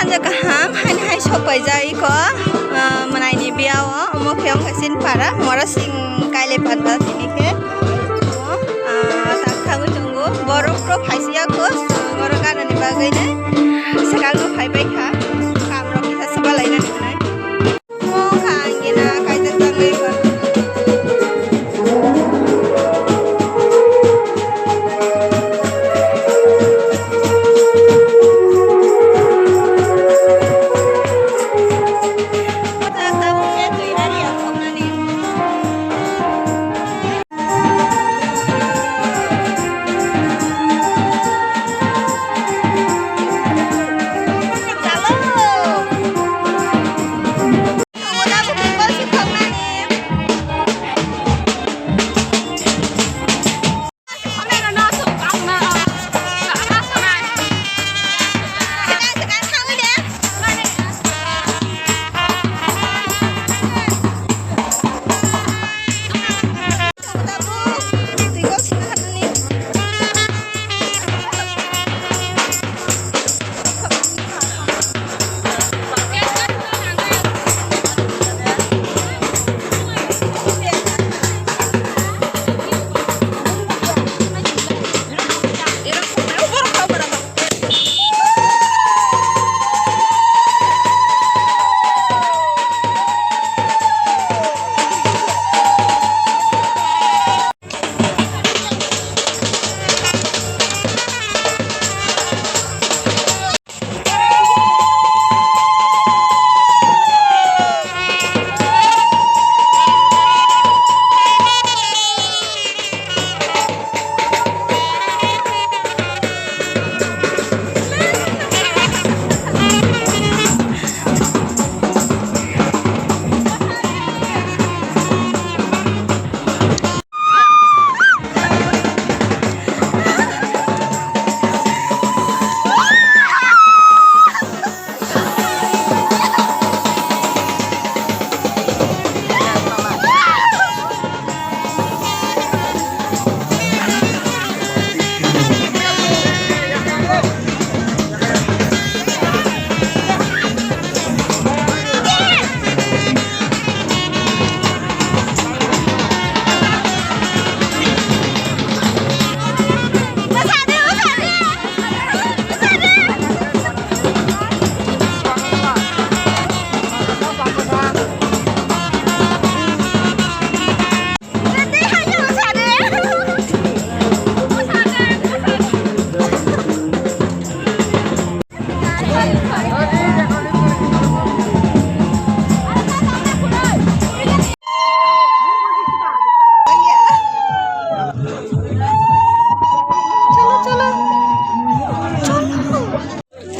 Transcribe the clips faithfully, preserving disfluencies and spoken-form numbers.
Kaham haini hai sok paijak iko, ah, mwnaini biyao, omo khe wngkha chini para, mora sing kaile panda tini khe. O, ah, tak thangwi tongo, borok rok phaisiya kho, borok ganani bagwi nai swkang no phai bai kha, kam rok kisa swba lainani hwnwi. Omo wngkha ang gena kaijak tangwi kho.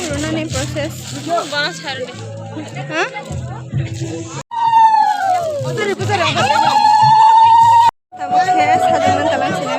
Runani process. Ha? Tabuk khe sajak nang kalang sini.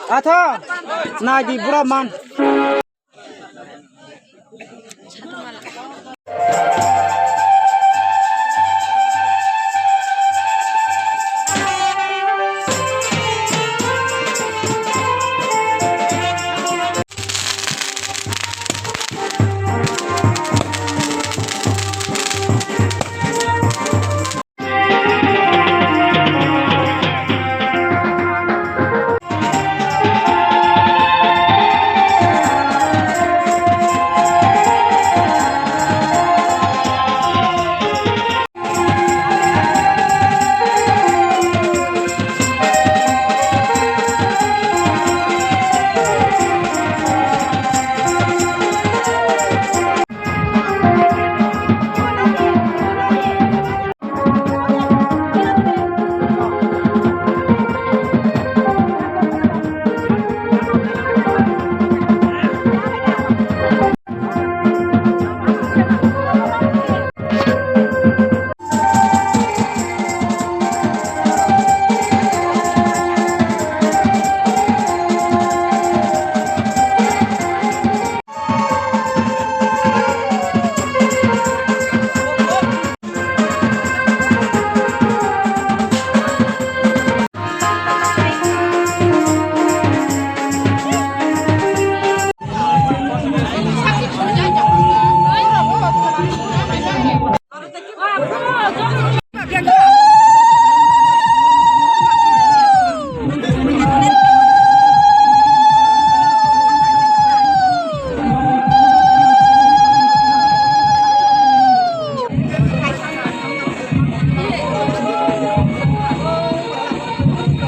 Atha, nai di bura man.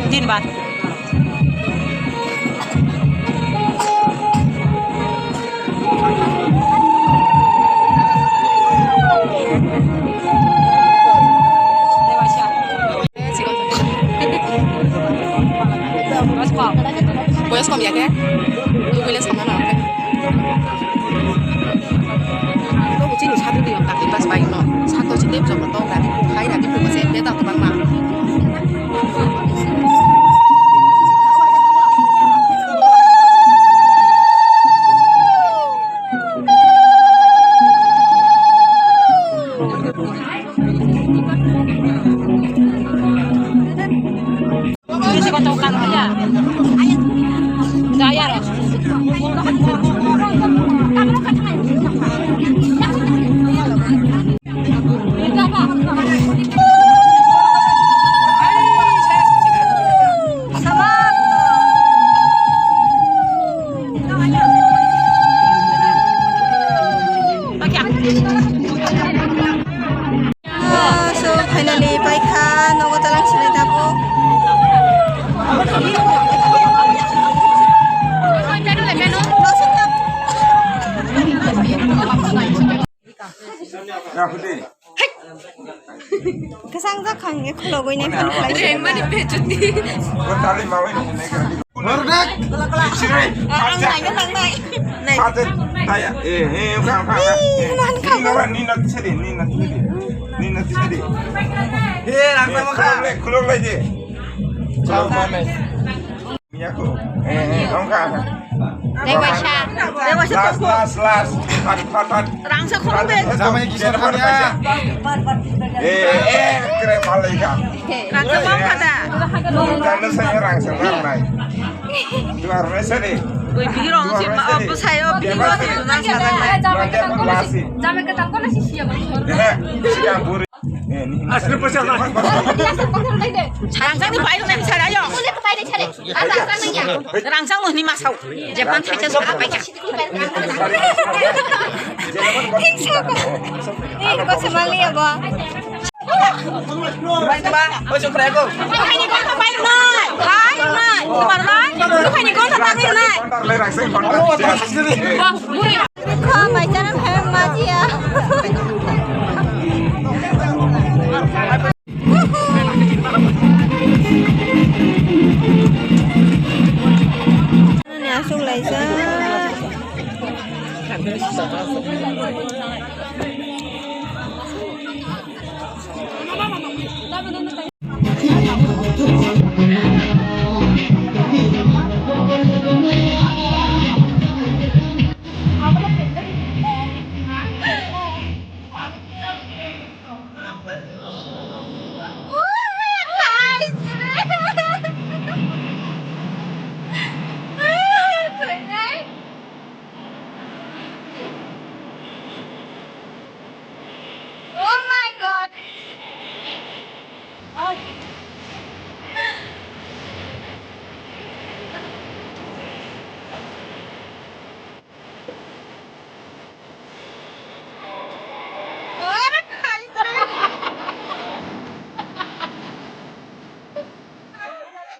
Din ba. Boyos kom ya khe? Lugui le sama na. Chini satu di tak ibas bai no. Satu si tep jom to gari khai na di ko se beta ko bang ma. Ah, so finally paikha, nogo talang sinai tabuk. Kwsang jak khang e khulogwi nai phone khlai. Rengmani pechutni. Hordak. Ang nai nang nai. Nai. Nina sedi, nina sedi. Nina sedi. He, rang sama kha. Khulok lai, khulok lai de. Khulok lai. Miyaku. Eh, eh, wngkha. Dewasa. Last, last, last. Phat, phat, phat. Rangsa khulok de. Jamai kisa khamya. Eh, eh, kre palai kha. Rangsa bang kha da. Tano saya rangsa nang nai. Duar mesa de. Oi, bihirong si ma, o, bwsayo, bihirong si nang sa nang nai. Jamai khe tangko na si siya ba. Eh, siya buri. Asli pesa lah. Sarang jani pai nang sarayo. Rangsang no hini masau. Japan thaisa sa pai kha. Thik sa ko. Ni ko se mali abo. Bai ba, oi chukrai ko. Buphai ni gol bai nai. Bai nai. Tumar bai. Buphai ni gol bai nai. Kha mai chana phai ma jiya. Ni asuk laijak.